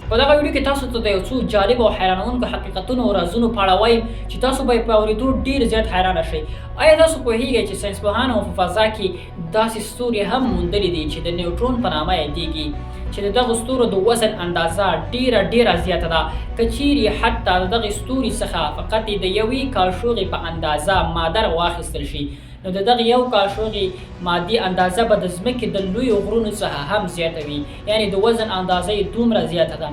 په دغه ویډیو کې تاسو ته د یو څو جالب او حیرانونکو حقیقتونو او رازونو په اړه وایم چې تاسو به یې په اورېدو ډېر زیات حیرانه شئ. آیا تاسو پوهیږئ چې ساینسپوهانو په فضا کې داسې ستوري هم موندلي دي چې د نیوټرون په نامه یادیږي، چې د دغو ستورو د وزن اندازه ډېره ډېره زیاته ده. که چیرې حتی د دغې ستوري څخه فقط د یوې کاشوغې په اندازه ماده راواخیستل شي، نو د دغې یو کاشوغې مادې اندازه به د ځمکې د لویو غرونو څخه هم زیاته وي، یعنې د وزن اندازه یې دومره زیاته ده.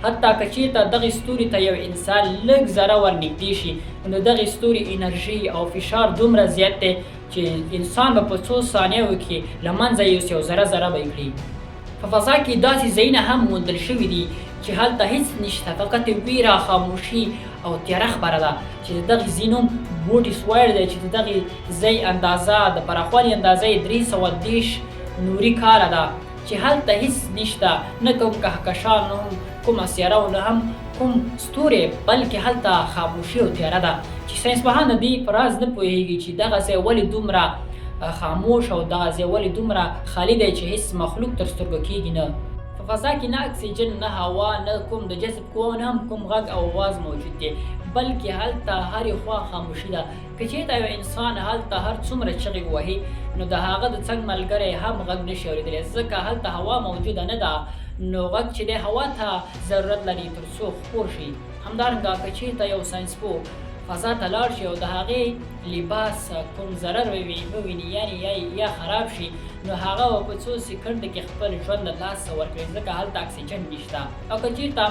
حتی که چیرته دغې ستوري ته یو انسان لږ ذره ورنږدې شي، نو د دغې ستوري انرژي او فشار دومره زیات دی چې انسان به په څو ثانیو کې له منځه یوسي او ذره ذره به یې کړي. په فضا کې داسې ځایونه هم موندل شوي دي چې هلته هیڅ نشته، فقط ویره، خاموشي او تیاره خپره ده، چې د دغې ځای نوم بوټیس وایر دی، چې د دغې ځای اندازه د پراخوالي اندازه یې 330 نوري کاله ده، چې هلته هیڅ نشته، نه کوم کهکشان، نه هم کومه سیاره او نه هم کوم ستوری، بلکې هلته خاموشي او تیاره ده، چې ساینسپوهان د دې په راز نه پوهیږي چې دغه ځای ولې دومره خاموش او دغه ځای ولې دومره خالي دی چې هیڅ مخلوق تر سترګو کیږي نه. په فضا کې نه اکسیجن، نه هوا، نه کوم د جذب قوه او نه هم کوم غږ او اواز موجود دی، بلکې هلته هرې خوا خاموشي ده. که چېرته یو انسان هلته هر څومره چغې ووهي، نو د هغه د څنګ ملګری هم غږ نشي اورېدلی، ځکه هلته هوا موجوده نه ده، نو غږ چې دی هوا ته ضرورت لري تر څو خپور شي. همدارنګه که چېرته یو ساینسپوه فضا ته لاړ شي او د هغې لباس کوم ضرر وویني، یعنې یا خراب شي، نو هغه به په څو سیکنډ کې خپل ژوند له لاسه ورکړي، ځکه هلته اکسیجن نشته. او که چېرته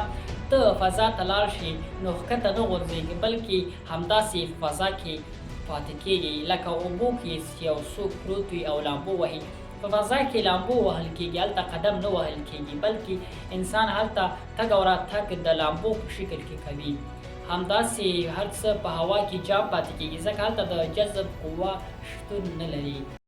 ته فضا ته لاړ شې، نو ښکته نه غورځېږې، بلکې همداسې په فضا کې پاتې کېږي، لکه اوبو کې چې یو څوک پروت وي او لامبو وهي. په فضا کې لامبو وهل کېږي، هلته قدم نه وهل کېږي، بلکې انسان هلته تګ او راتګ د لامبو په شکل کې کوي. همداسې هر څه په هوا کې جام پاتې کېږي، ځکه هلته د جذب قوه شتون نه لري.